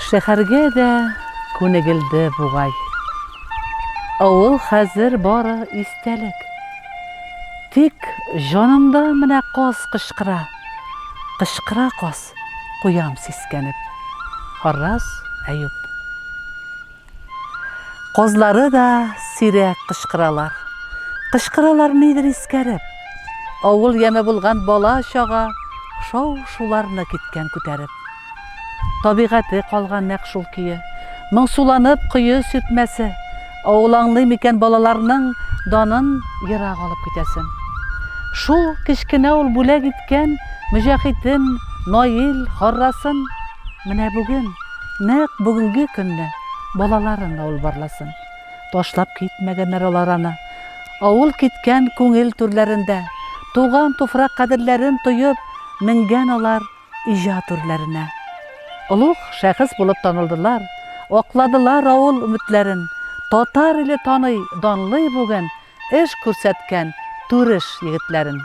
Шәһәргә дә күнегелде бугай. Авыл хәзер бары истәлек. Тик җанымда менә каз кычкыра. Кычкыра каз, куям сискәнеп. Харрас Әюп. Казлары да сирәк кычкыралар. Кычкыралар нидер искәреп. Авыл яме булган бала-чага шау-шуларны киткән күтәреп. Табигате калган нәкъ шул көе. Моңсуланып кое сиртмәсе. Авыл аңлый микән балаларның данын ерак алып китәсен. Шул кечкенә ул бүләк иткән Мөҗәһитен, Наил, Харрасын. Менә бүген, нәкъ бүгенге көнне балаларын да ул барласын. Ташлап китмәгәннәр алар аны. Авыл киткән күңел түрләрендә. Туган туфрак кадерләрен тоеп, менгән алар иҗат үрләренә. Олуг шәхес булып танылдылар, акладылар авыл өметләрен. Татар иле таный, данлый бүген эш күрсәткән Түреш егетләрен.